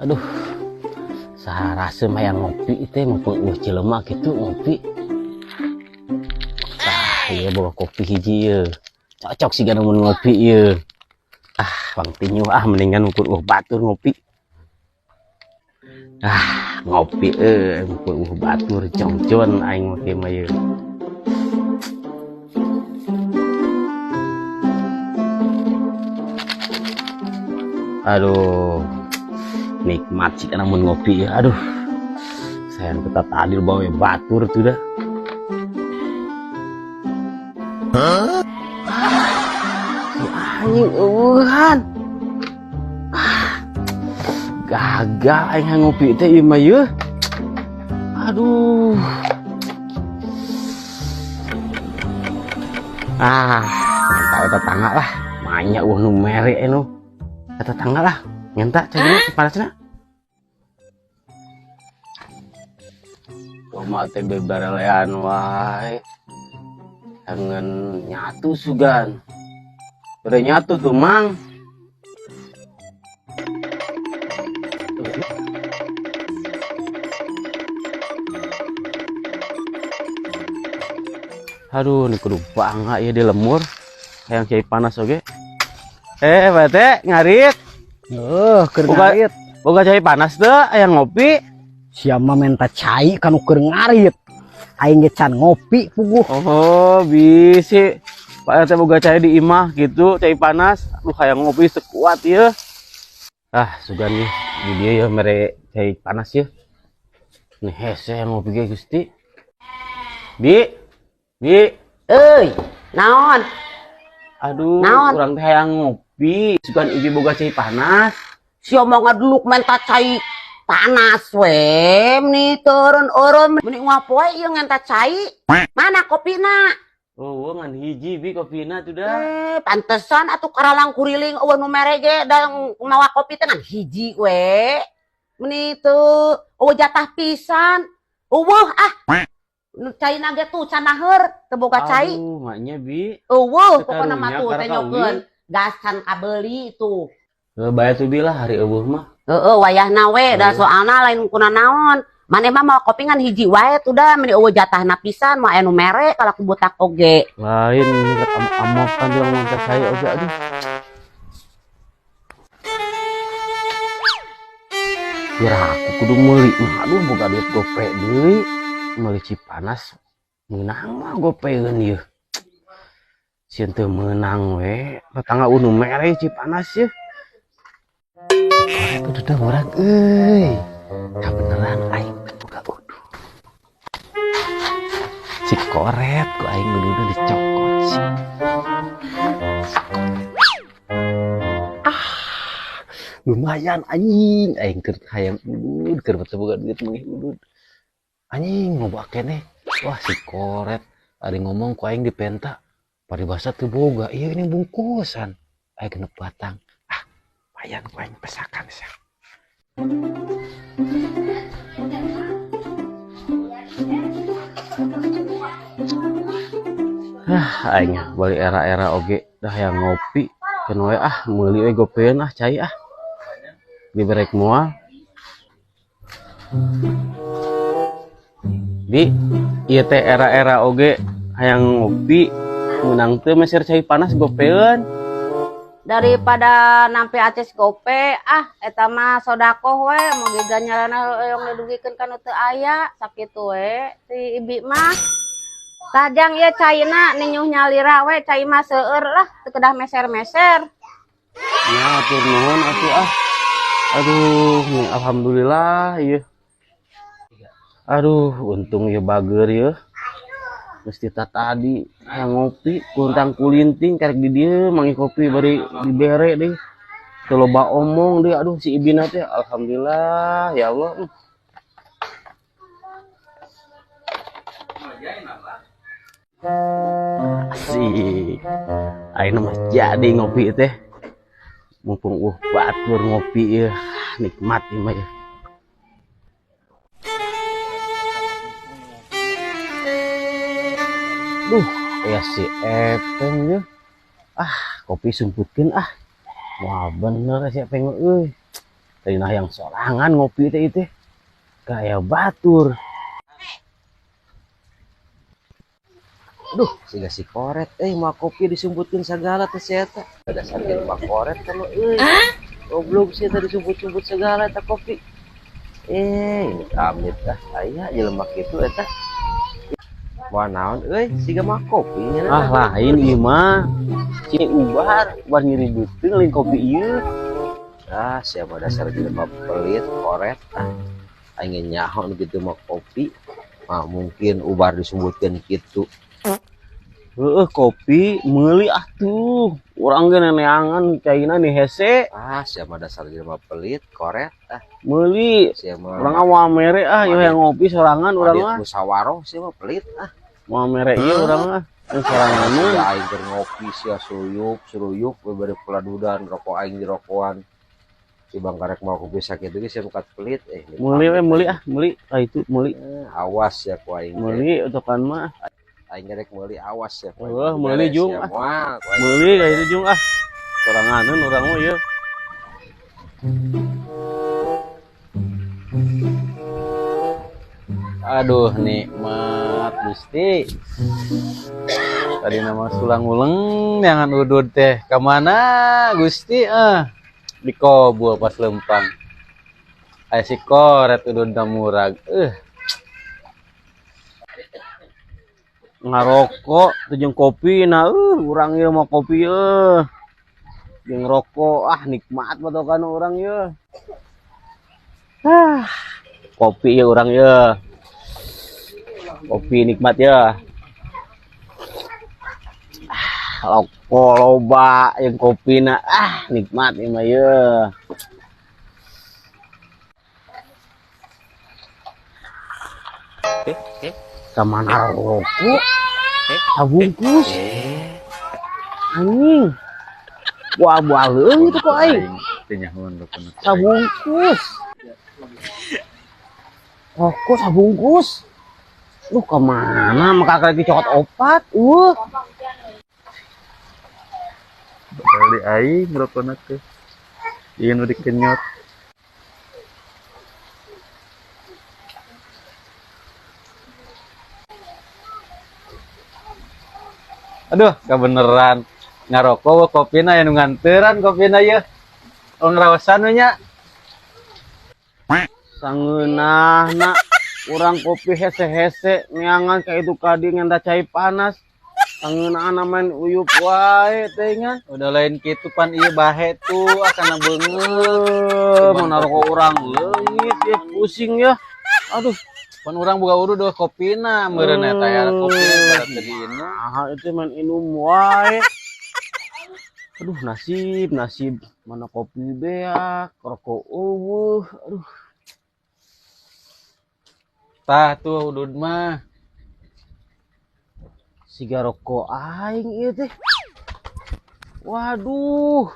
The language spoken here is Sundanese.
Aduh, sarasa hayang ngopi teh mumpung eueuh jelema kitu ngopi. Tah, ieu boga kopi hiji ieu. Cocok sih mun ngopi ieu. Ah, bang tinyuh ah mendingan mumpung eueuh batur ngopi. Ah, ngopi euy mumpung eueuh batur jongjon aing mah mah ieu. Aduh, nikmat sih karena mun ngopi ya. Aduh, sayang kita tadi bawa batur tuh dah. Hah? Si anjing eueuhan. Ah, gagal aing ngopi teh ieu mah yeuh. Aduh. Ah, minta tetangga lah. Banyak eueuh nu mere nu. Tetangga lah. Minta cai panasna. Kumaha teh bebarelean wae. Jangan nyatu sugan. Udah nyatu tuh mang. Aduh, ini kudu bangga ya di lemur. Hayang cai panas oge. Bete ngarit. Keur ngarit. Boga cai panas teu, hayang ngopi. Siapa menta cai kanu keur ngarit. Aing ge can ngopi puguh. Oh, bisi. Pak RT boga cai di imah gitu, cai panas. Aduh, hayang ngopi sekuat ieu. Ah, sugan nih di dieu ya mere cai panas ya. Nih hese yang ngopi ge Gusti. Bi. Bi. Euy, naon? Aduh, naon? Urang teh hayang ngopi. Sugan ibi boga cai panas. Sia mah ngaduluk menta cai panas we, meni turun urun meni ngapoe ieu ngenta cai. Mana kopina? Oh, ngan hiji bi kopina tuh dah. Pantesan atuh karalang kuriling eueuh nu mere ge da mawa kopi teh ngan hiji we. Meni teu eueuh jatah pisan. Eueuh ah. Nu caina ge tuh canaheur teu boga cai. Aduh, maknya bi. Eueuh pokona mah tuh teh nyokeun gasan kabeli tuh. Heuh, bae tuh bi lah hari eueuh mah. Heeh, wayahna we da soalna lain kuna naon. Maneh mah mawa kopi ngan hiji wae tuh dah meni eueuh jatahna pisan moal aya nu mere kalau ku butak oge. Lain kat amokan urang mah cai oge aduh. Kira aku kudu meuli mah aduh boga duit gope deui. Meuli Cipanas meunang mah gopeeun ieu. Sieun teu meunang we, tetangga unu mere Cipanas ieu. Koret udah dah urang euy. Kabeneran aing teh boga uduh. Si koret ku aing uduhna dicokot si. Ah, lumayan anjing aing keur hayang udud keur teu boga duit meuli udud. Anjing loba keneh. Wah si koret ari ngomong ku aing dipenta paribasa teu boga ieu ini bungkusan. Aing genep batang. Ah, lumayan ku aing pesakan sia. Ah, aing balik era-era oge dah hayang ngopi keun we ah meuli we gopeun ah cai ah. Diberek moal. Bi, ieu teh era-era oge hayang ngopi meunang teu meser cai panas gopeun. Daripada nampi aces gope ah eta mah sodakoh we moge ganjaranna hoyong didugikeun ka nu teu aya sakitu we si ibi mah. Tajang ieu caina ninyuh nyalira we cai mah seueur lah teu kedah meser-meser. Ya atur nuhun atuh ah. Aduh, nih, alhamdulillah ieu. Aduh, untung ieu bager ieu. Geus tita tadi hayang ngopi kuntang kulinting karek di dieu mangi kopi bari dibere deui. Teu loba omong deui aduh si ibina teh alhamdulillah ya Allah. Asik. Ayeuna mah jadi ngopi teh. Mumpung batur ngopi ieu, nikmat ieu mah ieu. Duh, ya si Epeng ya. Ah, kopi sumputkeun ah. Wah, bener si Epeng euy. Tadi nah yang sorangan ngopi teh itu. Kayak batur. Duh, siga si koret mau kopi disumbutkeun sagala teh si eta. Dasar jelema koret kalau euy. Goblok sih tadi disumbut-sumbut segala eta kopi. Ini amit ah aya jelema kitu eta. Wah naon euy, siga mah kopi nya. Ah lain ieu mah. Cing ubar, ubar nyeri beuteung lain kopi ieu. Ah, siapa dasar jelema pelit koret ah. Aing nyaho nu kitu mah kopi. Mah mungkin ubar disumbutkeun kitu. Heeh, kopi meuli atuh. Urang ge neneangan caina nih hese. Ah, siapa dasar jelema pelit koret ah. Meuli. Siapa urang mah mere ah, ieu yang ngopi sorangan urang mah. Musyawarah siapa pelit ah. Moal mere ieu urang mah. Yang sorangan mah. Ya aing keur ngopi sia suyup, suruyup we bari peladudan rokok aing dirokoan. Si Bang Karek mau kopi sakitu ge sia bukat pelit Meuli we meuli ah, meuli. Ah itu meuli. Awas ya ku aing. Meuli utokan mah. Aing rek meuli awas ya. Wah, meuli jung ah. Meuli ka itu jung ah. Soranganeun urang mah ieu. Aduh nikmat Gusti. Tadi nama sulang-uleng jangan udud teh. Kamana Gusti ah? Dikobul pas lempang. Aya si koret udud murag. Ngarokok teh jeung kopi nah urang ieu mah kopi jeung rokok ah nikmat patokan urang ieu. Ah, kopi ieu urang ieu. Kopi nikmat ya. Ah, rokok loba jeung kopi na ah nikmat ieu mah ieu. Kamana rokok? Sabungkus. Anjing. Wah, buah leung itu kok aing. Sabungkus. Rokok sabungkus. Lu kemana? Maka lagi cokot opat. Bali aing rokona teh. Ieu nu dikenyot. Aduh, kebeneran ngarokok kopina aya nu nganteran kopina ieu. Oh ngraosan we nya. Sangeunahna urang kopi hese-hese neangan ka itu kadi ngenda cai panas. Sangeunahna main uyup wae teh nya. Udah lain kitu pan ieu bahe tuh akana beungeut. Mun rokok urang leungit ya pusing ya. Aduh, pan urang boga urut doh kopina meureun eta ya kopina pada teu diinum. Nah, itu main inum wae. Aduh, nasib, nasib mana kopi beak, rokok eueuh. Aduh. Tah tuh udud mah. Siga rokok aing ieu teh. Waduh.